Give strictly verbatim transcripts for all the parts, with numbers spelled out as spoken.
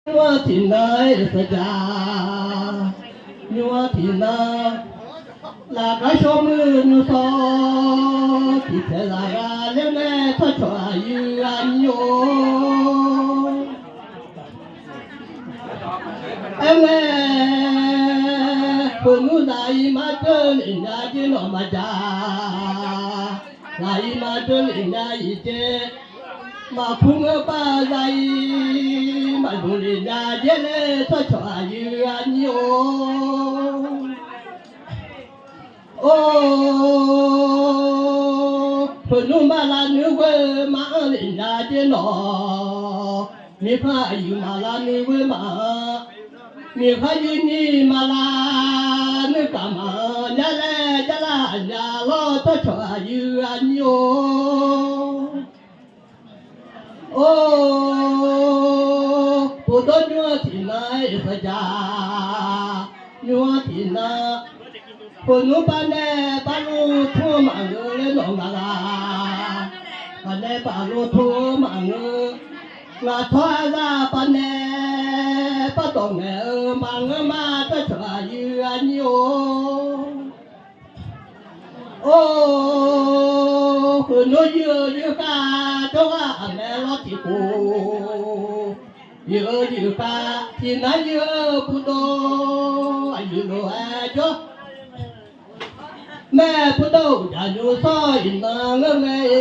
Nymr-anr tiqnan-aer saqjaq, nymr-anr tiqnan, laqgar shawr muir nymr sawr tiqtaeq zaqghaq laer ngae, tsawrcawq aqyuif aqnyir-or. Aer ngae, khoeqnmr zaq-ir mar dzeur lef nya jer nawq maqjaq, zaq-ir mar dzeur lef nya-iq jer, maqkur ngeur bar za-ir maqzmq lef nya jer laer, tsawrcawq aqyuif aqnyir-or. Or, khoeqnmr maq lavnuir ghoer maq-anr lef nya jer nawq, miqkhar aqyuif maq lavnuir ghoer maq-anr, miqkhar yurni maq lavnuir kaq maq-anr nya laer, jarlar aqnya lawr, tsawrcawq aqyuif aqnyir-or. Or, bofdawr nymr-anr tiqnan-aer saqjaq, nymr-anr tiqnan, khoeqnmr bar nae bar luf tmr-eu maqngeur laer nawq ngaq ghaq, ngaq nae baf luf tmr-eu maqngeur, ngaq tawr arzaq bar nae bar dawq ngaeq-eu maqngeur ma, tsawrcawq aqyuif aqnyir-or. Or, khoeqnmr yuir-eu yuir khav jawrgar aqmae lawr tiqkhof, yuir-eu yuir khav tiqnan yuir-eu burdov aqyuif lof-aer jawr. Maer burdov uqjaq nymr sawr iqnan ngeur ngae,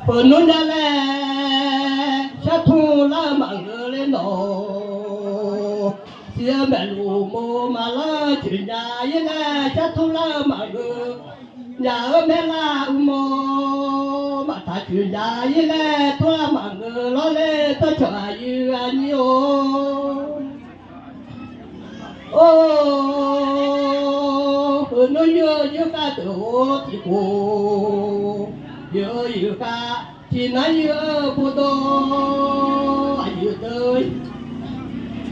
khoeqnmr nya laer shartmr lar-eu maqngeur ler nawq, siq-eu maeqluf mov maqlar coeq nya-ir laer shartmr lar-eu maqngeur, nyaf-eu maerlar uqmov maqtaq coeq nya-ir laer tmr-eu maqngeur lawr laer, tsawrcawq aqyuif aqnyir-or. Or, khoeqnmr yuir-eu yuir khav deuq-or tiqkhof, yuir-eu yuir khav tiqnan yuir-eu burdov aqyuif deuq.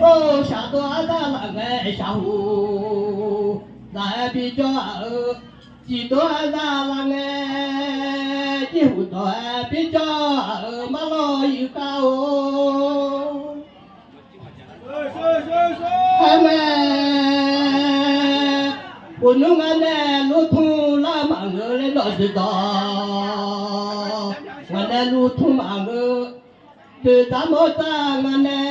Or, shaqdov arzar laf ngae shaqhuq daq-aer bijawr-aq-eu, tiqdov arzar laf ngae jirhuq dawq-aer bijawr-aq-euq marlawr yuir khav-or. Aer mae, khoeqnmr ngar nae luf tmr lar maqngeur ler nawq dzoeqdawq, ngaq nae luf tmr maqngeur, dzoeqdzaq mawrdzaq ngaq nae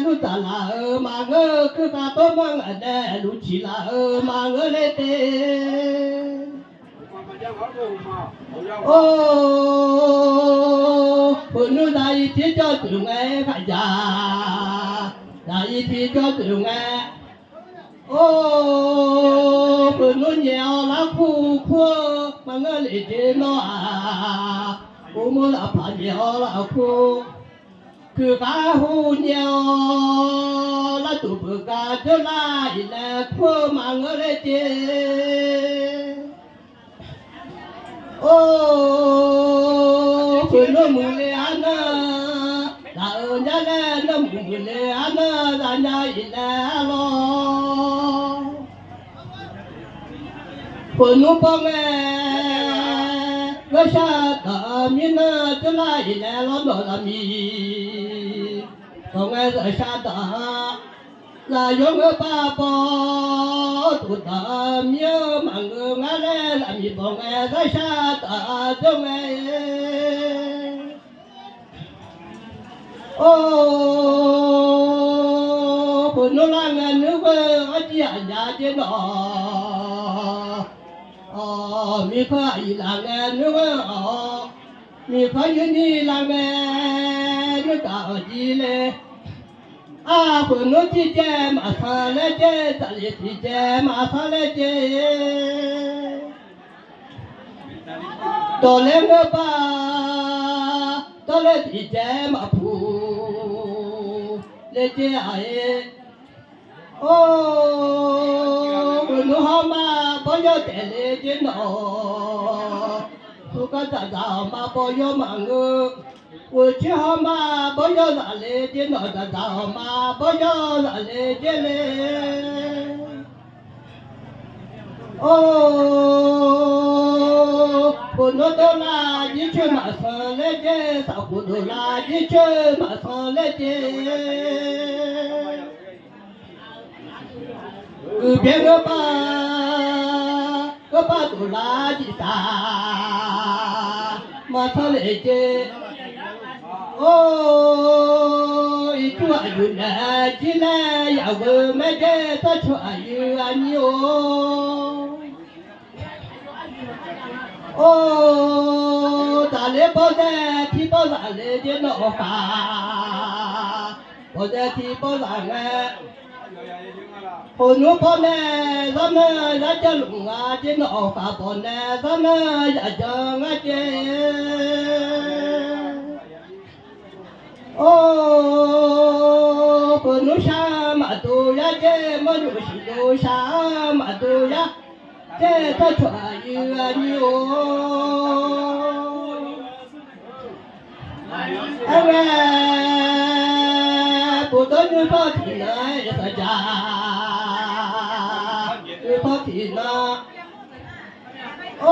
luf dzaq laf-euq maqngeur, kuirkhav tawrmanr ngaq nae luf ciq laf-euq maqngeur ler te. Or, khoeqnmr zaq-ir tiqjawr deuq ngae kharjaq, zaq-ir tiqjawr deuq ngae. Or, khoeqnmr nyaef-awr larkur kur-eu maqngeur lef jeq nawr-aq, uqmov lafpaq nyaef-awr larkur, kuiqkhav hu nyaef-awr larduq beugar dzeur lar-iq laer kur-eu maqngeur ler jeq. Or, khoeqnmr muiqle arnar, laf-euq nya laer nar muiqle arnar zanya-iq laer arlawr. Khoeqnmr bawr ngae, gharshar daq-eu mirnan dzeur lar-iq laer lawr nawq zaqmiq, dawq ngae zaqshar daq-a. Zaqyo ngeur bar bawr-awr, dawq daq-eu mir-eu maqngeur ngar laer zaqmiq dawq ngae gharshar daq-a dzeur ngae. Or, khoeqnmr lar ngae nuir ghoer-eu arjir aqnya jer nawq, miqkhanq aqyuif laf ngae nuir ghoer-awr, miqkhanq yurni laf ngae nuir gaq-awq jir le. Aq, khoeqnmr tiqjaev maqsanq laer jaev, zaqlef tiqjaev maqsanq laer jaev, dawqlaer ngeur bar dawrlaer tiqjaev maqpuq laer jaev-aq-ir. Or, khoeqnmr hawr ma bawr yawr taef le jaev nawq, smrgar dzaqdzaq-awq ma bawr yawr maqngeur. Ghoeqcoer hawr ma bawr yawr zaq le jaev nawq, dzaqdzaq-awq ma bawr yawr zaq le jaev le. Or, Khofnawr dawrlav jircoer maqsanq laer jaer, safkhof dawqlav jircoer maqsanq laer jaer. Uiqbyaer ghanrbar, ghanrbar dawqlav jirsaq maqsanq laer jaer. Or, ircuf aqyuif naeq jir laer yaqgheu maer jaer, tsawrcawq aqyuif aqnyir-or. Or, daqler bawrdae tirbawr zaq le jaer nawq-awq khaq, bawrdae tirbawr zaq ngae. Khofnur bawrnae zanr-anr yar jar luf nga jaer nawq-awq khaq, bawrnae zanr-anr yaq jan ngar jaer. Or, khofnur shar maqdov yar jaer, mawrnymq siqdov shar-anr maqdov yar jaer, tsawrcawq aqyuif aqnyir-or. Aer ngae, bofdawr nymr tawr tiqnan-aer saqjaq, nymr tawr tiqnan.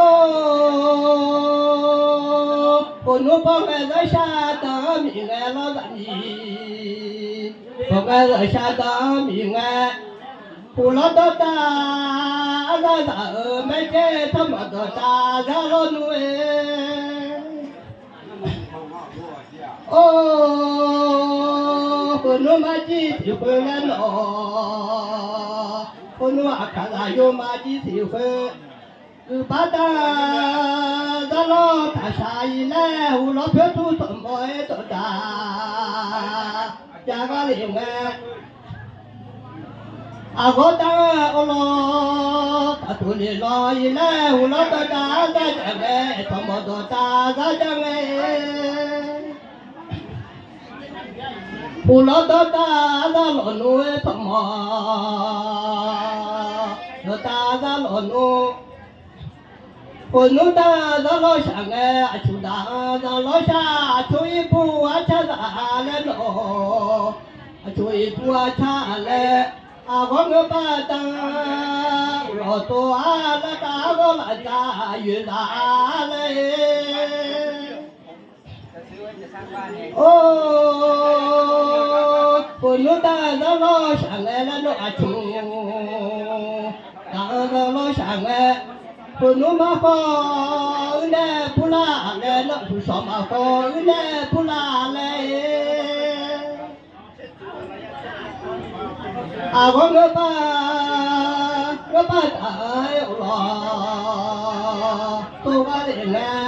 Or, khofnur bawr ngae zanrshar dan-anr miq ngae lawr zaq miq, bawr ngae zanrshar dan-anr miq ngae. Khoflawr dawrtav arzar zaq-euq maer jaer, tsawrmawq dawqtav zar lawr nmr-aer. Or, khofnur marjir tiq khoer laer nawq-awq, khofnur aqkaqzaq yawr marjir tiq khoer. Uiqbar dar zar lawr taqshaq-ir laer, heulof-aer pyawr tur tawqmawf-aer dawqdaq jav gar le ngae. Aqghawr dar-anr awrlawr taqtof le lawr-ir laer, heulof-aer dawqdaq arzar jaq ngae, tsawrmawq dawqtav zar jar ngae. Khoflawr dawrtav arzar lawq nmr-aer, tsawrmawq dawqtav arzar lawq nmr. Khofnur dar zar lawr shaq ngae, aqcuq daq-anr zar lawr shaq, aqcuq irpur arcar zaq laer nawq-awq, aqcuq irpur arcar laer. Aqghawr ngeurbar dar lawqtov-ar laer, aqghawr lafzaq yoeqzaq laer-ir. Or, khofnur dar zar lawr shaq ngae laer nawr aqcuq daq-anr zar lawr shaq ngae, khofnur markhawr uir nae purlar laer nawr, aqcuq shawq markhawr uir nae purlar laer-ir. Aqghawr ngeurbar, ngeurbar taf-aer awqlawq tov gar le ngae,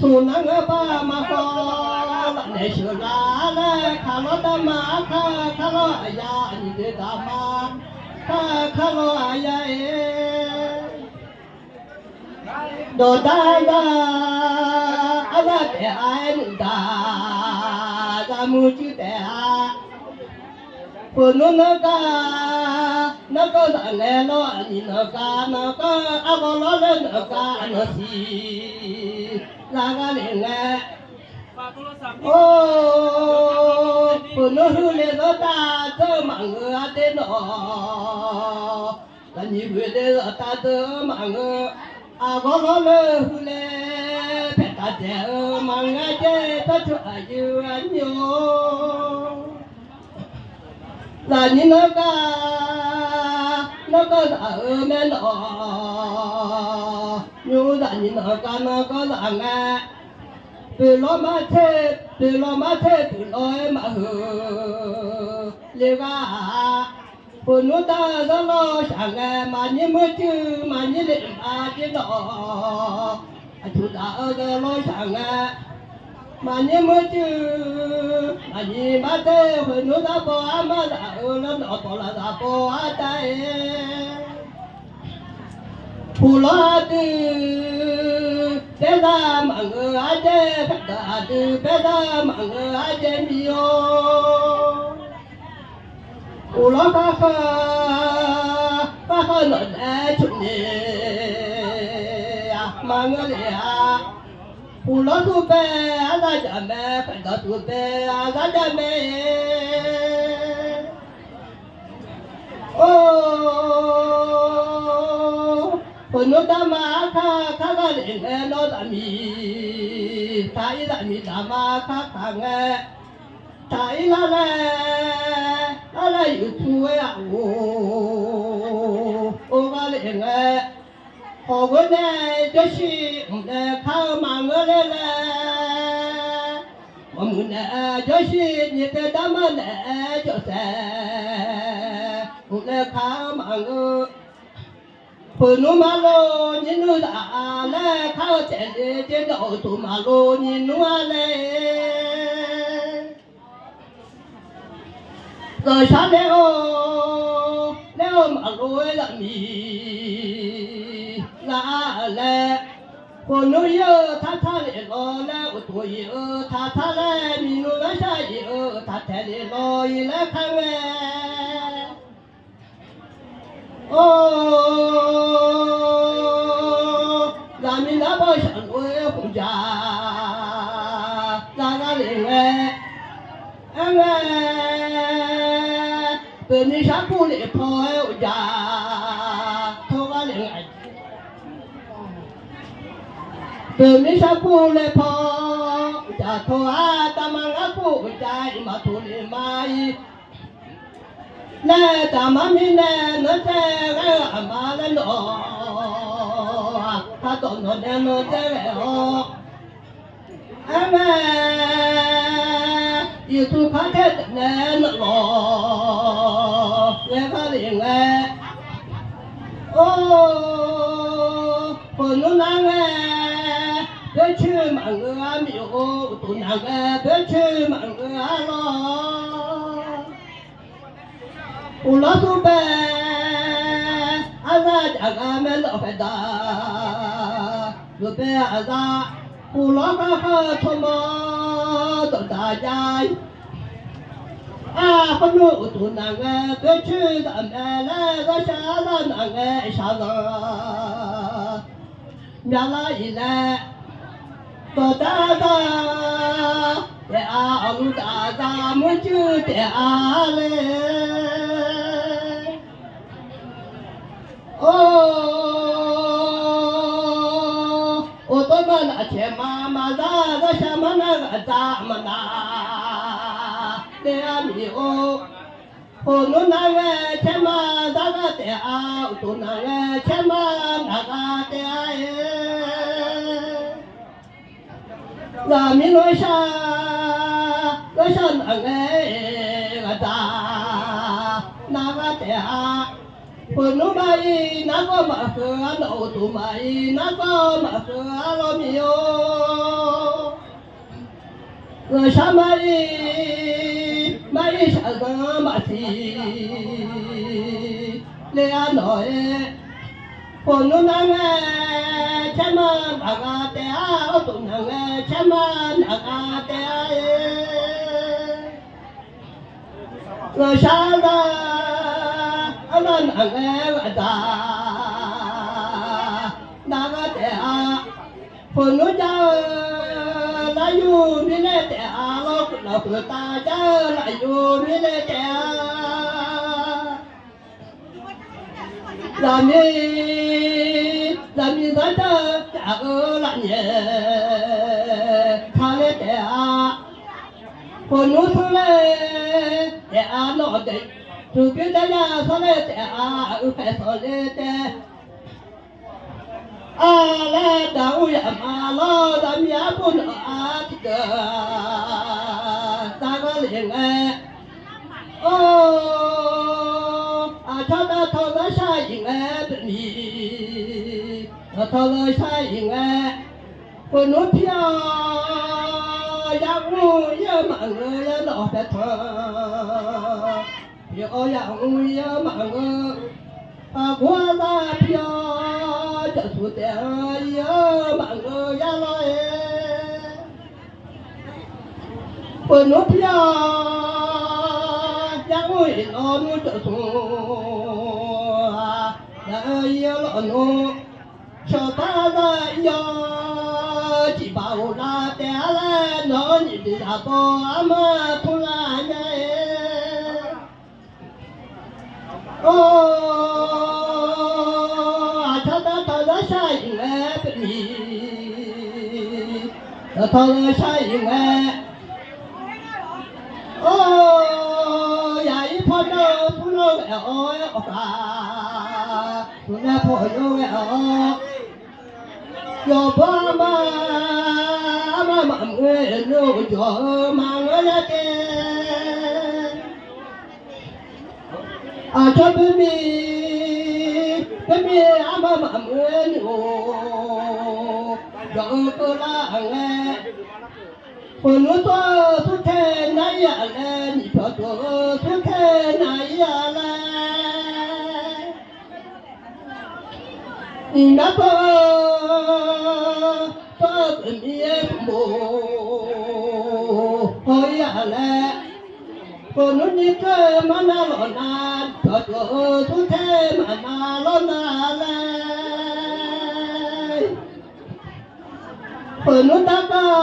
smq nar ngeurbar markhawr lafnaeq sheuqlar laer, kaqlawr darma arkar kar lawr aqya, aqnyiq deuq daqma kar kar lawr aqya-ir. Dawqdar dar arzar taef-aer nuidaq, zaqmuiq cuir taef-a. Khofnur nanrgar, nanrgar zaq ngae lawr, aqnyiq nanrgar, nanrgar arghawr lawr laer nanrgar nanqsiq zar gar le ngae. Or, khofnur huiq le zanrtav dzeur-eu maqngeur-a de nawq-awq. Zaqnyiq huiq le zanrtav dzeur-eu maqngeur. Aqghawr lawr le huiq le paeqtaq daeq-eu maqngeur jaer, tsawrcawq aqyuif aqnyir-or. Zaqnyiq nanrgar, nanrgar zaq-euq mae nawq-awq. Nymr zaqnyiq nanrgar nanrgar zaq ngae, poeqlawr mar ter, poeqlawr mar ter, poeqlawr-aer maqheuq le ghar-aq, khofnur dar zanr lawr shaq ngae, maqnyir muir cuir maqnyir le mqav jir nawq-awq. Aqcuq daq-eu zanr lawr shaq ngae, maqnyir muir cuir maqnyir mar ter, khofnur dar baw armar zaq-euq lawr nawq-awq, tawqlaf zaq baw artav-aer. Puqlawr aqdui baerzar maqngeur arjaer, kaqdaq aqdui baerzar maqngeur arjaer mir-or. Uqlawr kharkhanr, kharkhanr nawq nae cuf ni-a maqngeur le-a. Uqlawr tuf bae arzar jaq mae, kaqdaq tuf bae arzar jaq mae-a. Or, Khoernar darma arkar kar ghaq lef ngae nawr zaqmiq taq-ir, zaqmiq zaqma kar kaq ngae taq-ir lar laer, lar laer yuqtmr-aer aqghof or ghaq lef ngae, hawq ghoer nae jawrshir mq nae kar-eu maqngeur ler laer, maqmuiq naeq-aer jawrshir nyiq taev darma naeq-aer jawrsaef mq nae kar-eu maqngeur. Khoernmr marlo nyir nmr zaq laer kar-eu taef le, dzer dawq uqduq maqlo nyir nmr-a laer, zanqshar ler-awr ler-eu maqlo-aer zaqmiq zaq-a laer, khoernmr ir-eu tartar lef lawr laer, uqduq ir-eu tartar laer, miqnmr gharshar ir-eu taqtaeq lef lawr ir laer kar ngae, or, zaqmiq nar baw shaqlof-aer khmqjaq za ghaq lef ngae, aer ngae, boeqmir sharkur lef paw-aer uqjaq tawr ghaq lef ngae, boeqmir sharkur lef paw uqjaq tawr-a, daqma ngar kur uqjaq iqmaq tov lef ma-ir. Nae daqma mirnae nanrtae ghae-eu aqma laer nawq-aq, kardawq nawq nae nanrtae ghae-awr, aer ngae, iqtu kar tae deuq nae nawq-awq ghae gar lef ngae, or, khoernmr nar ngae, boercoer maqngeur-a miq-or, uqduq nar ngae boercoer maqngeur-a lawr. Uqlawr surbae, arzaq jaqgar maernawf khaeqdaq, lofbae aqzaq, uqlawr kharkar-eu tsawrmawr dawqdaq jav-ir. Aqkhoer nmr uqduq nar ngae boercoer zaq mae laer, gharshaq arzaq nar ngae shaqzanq myavlar-iq laer, dawqdaq zaq taef-a, aqluf daq zaq murjur taef-a le. Or, uqduq nar nafcaeq ma maqzar, gharshaq mar nar ghaqdzaq maqnaq le-a miq-or. Khoernmr nar ngae caerma zar ghaq taef-a, uqduq nar ngae caerma naq ghaq taef-a-e. Zaqmiq lawrshaq, lawrshaq nar ngae ghaqdzaq naq ghaq taef-a. Khoernmr mar-ir nargawr maqkeuv-a nawq, uqduq mar-ir nargawr maqkeuv-a lawr miq-or. Ghawqshaq mar-ir, mar-ir shaqzanq maqsiq le-a nawq-aer. Khoernmr nar ngae caerma naq ghaq taef-a, uqduq nar ngae caerma naq ghaq taef-a-e. Ghawqshaq zaq, arlawr naq ngae ghaqdzaq naq ghaq taef-a. Khoernmr jar-eu lar yur mirnae taef-a lawr, lafkhoer tav jar-eu laf yur mirnae taef-a. Zaqmiq, zaqmiq zar jar-eu taf-eu lafnyaef taq le taef-a. Khoernmr sanr laer taef-a nawq daef, tuqbir dar ya sanr laer taef-a, uqkhaeq sanr le taef a laer daq-ur yaf ma lawr, zaqmiq arpov nawq-a tiqdeuq zar gar le ngae. Or, aqcawq dav tawq gar shar-iq ngae, deuq ni dav tawq gar shar-iq ngae, khoernmr pir-awr yamr ir-eu maqngeur, yar nawq paeq tanq pir-awr yamr ir-eu maqngeur. Aqgor arzaq pir-awr jaqsur taef-a ir-eu maqngeur yar lawr-e. Khoernmr pir-awr yamr ir-awr nmr jawqsur-a, yar-eu ir-eu lawq nmr. Shawqbar arzaq ir-awr tiqbaq ghoflar taef-a laer, nawq-eu nyiq diq zaqbaw armar tmr lar nya-e. Or, aqcawq dav tawq Dawqtawvluf shar-iq ngae, or, yaq-ir pawnae-eu smrlawr ghae-awr-aer awqkaq smrnae paw yawr ghae-awr, yawqbawr armar, armar maqmuiq-eu uqjawq-eu maqngeur lar te. Aqcawq beumirnae, beumirnae armar maqmuiq-aer ni-or, yawq-eu keuvlar-euq ngae, khoeqnmr tawr-eu smrtae nar-ir-aq laer, nyiq pyawq tov-eu smrtae nar-ir-a laer, nyiq nar tawr-eu, tawr-eu beumirnae smrbo haw-ir-aq laer, khoeqnmr ni keuv-eu mar nar lawq nar, pyawq tov-eu smrtae maqnar lawr nar laer, khoeqnmr darkar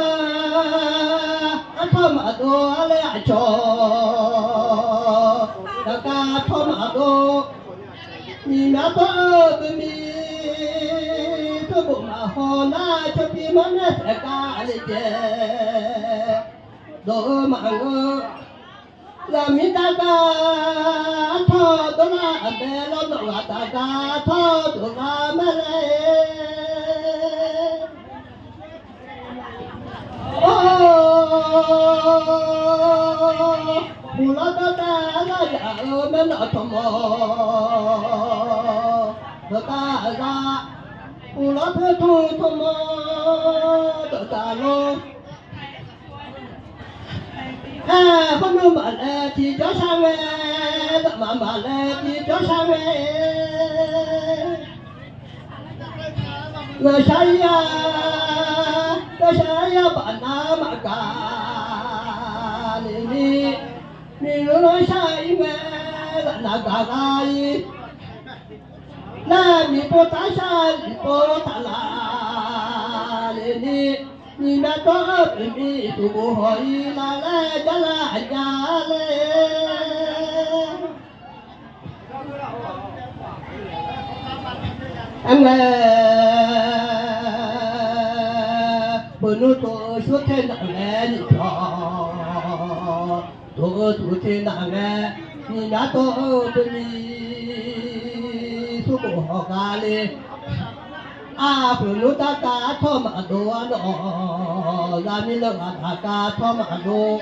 artawr maqdov-a laer, aqcawq darkar artawr maqdov. Nyiq nar tawr-eu beumirnae, tawrbof maqhaw nar, cawpi mar nae saef kar le jae, dawq-eu maqngeur. Zaqmiq darkar artawr dovlar-aq mae lawr, nawq ghaq taf gar artawr dovlar mae laer. Or, uqlar dawrtav lar yaf-eu maernawq tawqmawq, dawqtav lar, uqlar poer tmr tawqmawq dawqtav lor. Aer, khoernmr maqlaer tiqjawr shar ngae, daqmaq maqlaer tiqjawr shar ngae, ngaqshaq-ir-a, ngaqshaq-ir-a baqnar maqgaq le ni, miqlor lanrshar-ir ngae, zaqnaq gaq lar-ir. Nar miqpov taf shar, miqpov taf laf le ni, nyiq nar tawr-eu beumirnae tuqbof haw-ir lar laer, jarlar aqjav le. Aer ngae, beuqnmr tov-eu smrtae nar ngae, nyiq pyawq tov-eu smrtae nar ngae, nyiq nar tawr-eu beumirnae smrbof haw gar le. Aqpoeq nmr darkar artawr maqdov-a nawq, zaqmiq lawrghaq darkar artawr maqdov,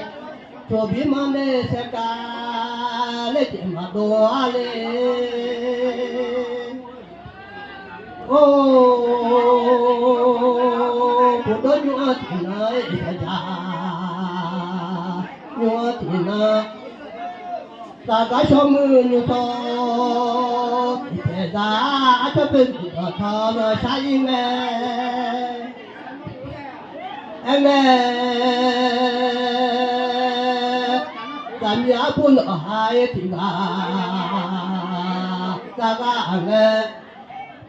tsawqbir mar nae saef kar laer jeq maqdov-a le. Or, khofdawr nymr-anr tiqnan-aer iqtaq ja, nymr-anr tiqnan, zaqgar shawr muiq nymr tawr tiqpaeq za, arcawr beuq tiqdawq tawr nan shar-ir mae. Aer ngae, zaqmiq arbof nawq ha-ir tiqghaq, zaqgar-aq ngae,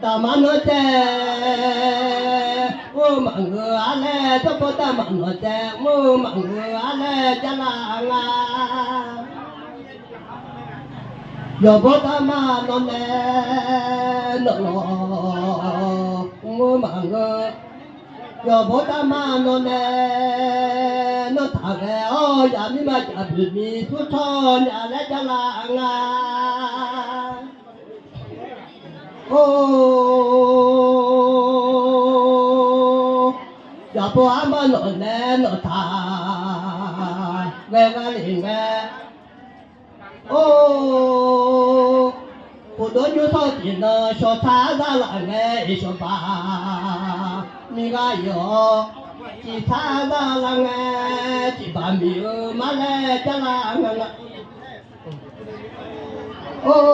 daqmar nawr tae, mr-eu maqngeur-a laer, dawrbawr daqmar nawr tae, mr-eu maqngeur-a laer, jarlar nga. Yawqbawr daqmar nawr nae, nawq lawq, mr-eu maqngeur. Yawqbawr daqmar nawr nae, nawr taq ghae-awr, yaqmir maqjav boeqni smrtawr nya laer jarlar nga. Or, yaqbawr armar nawq nae nawq taq ghae gar le ngae. Or, khofdawr nymr tawr tiqnan shawqtar zar laf ngae, iq shawqbaq miqghaq ir-awr, tiqtar zar laf ngae, tiqbaq miq-eu mar laer jarlar nga nga. Or,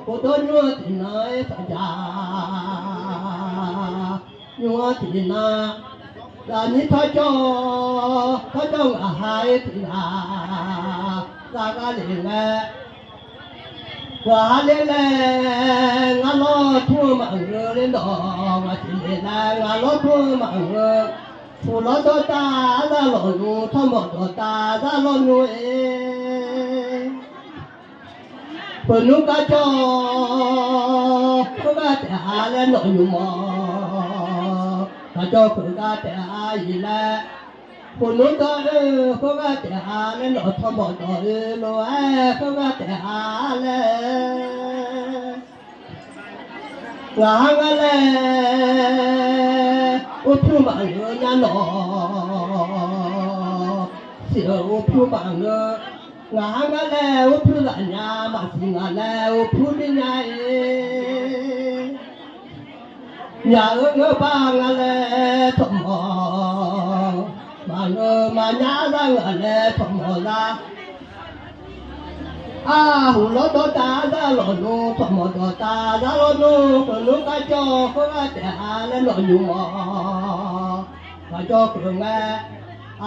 khofdawr nymr-anr tiqnan-aer taq ja, nymr-anr tiqnan, zaqnyir tawrjawr, tawrjawr ngaq ha-ir tiqghaq, zaqghaq le ngae, ghaq ha ler laer, ngar lawr tmr-eu maqngeur ler nawq, ngaq tiq le laer ngar lawr tmr-eu maqngeur. Puqlawr dawrtav zar lawq nmr, tawrmawq dawqtav zar lawq nmr-e. Peuqnmr garjawr, khoergar taef-a laer nawq nymr mawr. Aqjawr keuq gar taef-a iq laer, khofnor dawr-eu khoergar taef-a laer, nawq tawmawf dawq-eu lof-aer khoergar taef-a laer. Ngaq ha ngar laer, urpyur maqngeur nar nawq, siq-euq urpyur maqngeur. Ngaq ha ngar laer, urpyur zaf nya maqsiq ngaq laer, urpyur ni nya-ir. Nyaq-euq ngeur bar nga laer tawqmawq, maqngeur maqnya zar ngaq laer tawqmawq zar. Arhuq lawr dawr da zar lawqnmr, tawqmawq dawq da zar lawrnmr, khofnor garjawr khoergar taef-a laer nawq nymq mawf. Gaqjawr keuq ngae,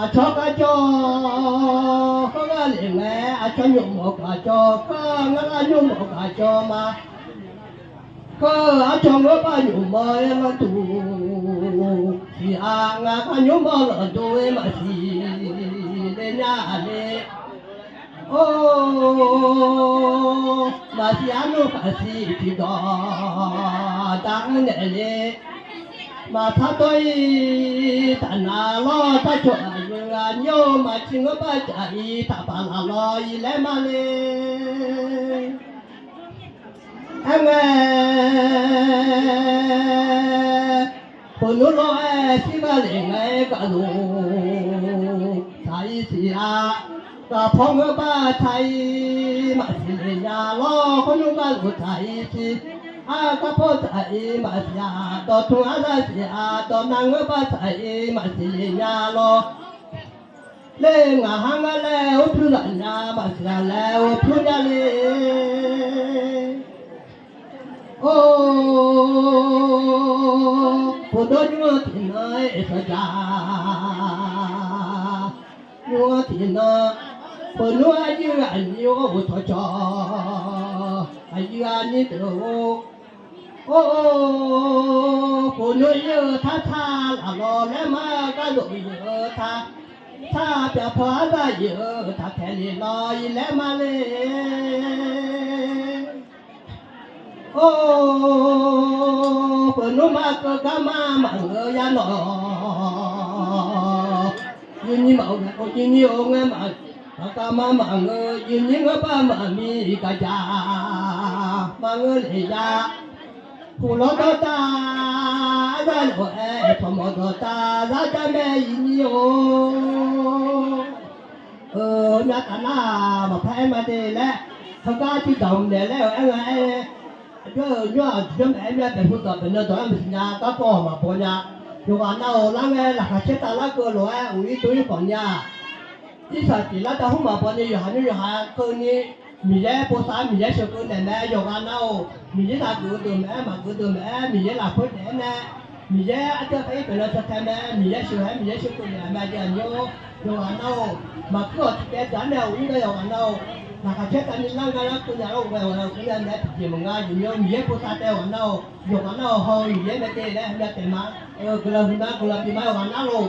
aqcawq garjawr khoergar lef ngae, aqcawq nymq mawf gaqjawr, kar ngar lar nymq mawf gaqjawr ma. Kar arcawq ngeur bar nymq mawf-aer lanrduq siq-a, ngaq gar nymr mawf lanqdov-aer maqsiq le nya le. Or, maqsiq arnmr khaqsiq tiqdawq da-anr naeq le. Maqpar dawr-ir taqnaq lawr, tarcawq aqyuif aqnyir-or, maqciv ngeur bar caf-ir taqpaq laf lawr ir laer ma le. Aer ngae, khofnor lawr-aer shir gar lef ngae, gaqlof taq-ir siq-a. Gaqpawr ngeur bar taq-ir maqsiq le nya lawr, khawrnmr gaqlof taq-ir siq. Ar garpawr taq-ir maqsiq-a, dawqtmq arzar siq-a, dawqnav ngeur bar taq-ir maqsiq le nya lawr. Ler ngaq ha ngar laer, urpyur zaf nya maqsiq-a laer, urpyur nya le. Or, khofdawr nymr-anr tiqnan-aer sanqdzaq. Nymr-anr tiqnan, khofnor aqyuif aqnyir-or, uqtawq cawq, aqyuif aqnyir deuq-or. Or, khofnor ir-eu tar tar laf lawr laer ma, gaqlof ir-eu tar tar, pyaq paw arzar ir-eu taq taeq le lawr ir laer ma le. Or, khofnor ma keuv gar ma maqngeur ya nawq. Yawnyir maqngeur, yawnyir-or ngae ma, gar ma maqngeur, yawnyir ngeur bar maqmiq gaqjaq maqngeur le ya. Huq lawr dawr da, arzar lof-aer tawqmawq dawq da, zar jar mae yawnyir-or. Heu myav taf nar-aq, maqpar aer ma de laer, heugar tiqdaq-eu naeq laer-euq aer nga aer. Aqjox-euq nymr-aq, aqjox-euq nymr-aq, aqjox-euq nymr-aq, baeqhu dawq baeqnan dawq-anr maqsiq nya, garkawv maqbaw nya. Yawqghaq nar-or, lar ngae laqkhaq caer taf larkeuv lof-aer uq ir dov ir khawf nya. Irsaq tiq lar da hmr maqbaw ni, yawqha nymr yawqha keuvni, Miqyaer bosav-aer Miqyaer sheuqkeuv naeq mae. Yawqghaq nar-or, Miqyaer taqgeuf-eu deuq maeq-aer, maqgeuf deuq maeq-aer, Miqyaer lafkhoer taef-aer nae, Miqyaer arjawr taef-aer iqpyawq nan shawtae mae. Miqyaer sheuq-aer Miqyaer sheuqkeuv naeq-a mae. Aqyuif aqnyir-or, yawqghaq nar-or, maqkuir-awq tiqdaev deuq-anr nae uq ir nae yawqghaq nar-or, laqkhaq caer tavni lar nga lar keuv nya lar-or, ghae-awq nar keuv nya nae tiqjeq maqnga. Aqyuif aqnyir-or, Miqyaer bosav taef-awq nar-or, yawqghaq nar-or, haw-eu Miqyaer mae de laer heuya taef ma. Guiqlanq huiqma guiqlanq bifma yawqghaq nar lor.